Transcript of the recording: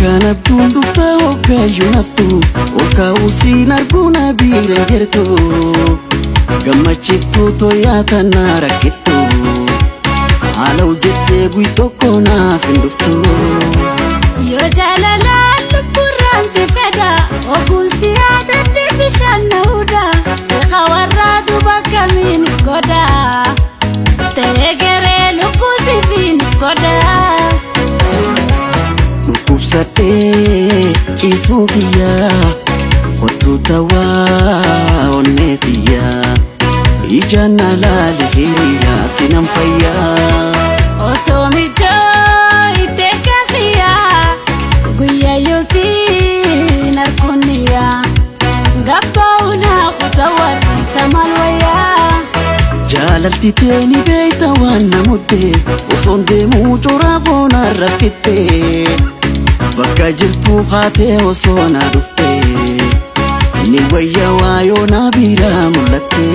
Halkan abjuun dhufta hoggaayyuu naftu, ol kaa'uu siin arguu na biira hin jirtu. Gammachiiftuu tooyaa tana rakkiftu, haala hojjettee guy tokko naaf hin dhuftu. Yoo jaalalaan lubburraan si fedha, oguun si yaadadhe bishaan na hudha. Beekaa warraa duuba kamiinif godha, ta'ee garee lubbuu sifiinif godha. Dhukkubsadhee ciisuu kiyyaa, kottuu tawaa onnee tiyyaa. Ijaan na laali hiriyaa sinan fayyaa. Osoo mijoo itti kakiyyaa, guyyaa yoosiin arkuuniyyaa. Gabbaa unaa kuta warreen samal wayyaa. Jaalalti teeni beeyta waan na mudde, osoon deemuu coraa foonaan rakkitte. Bakka jirtuu haatee osoo na dhufte, ni wayya waayoo na biraa mul'atte.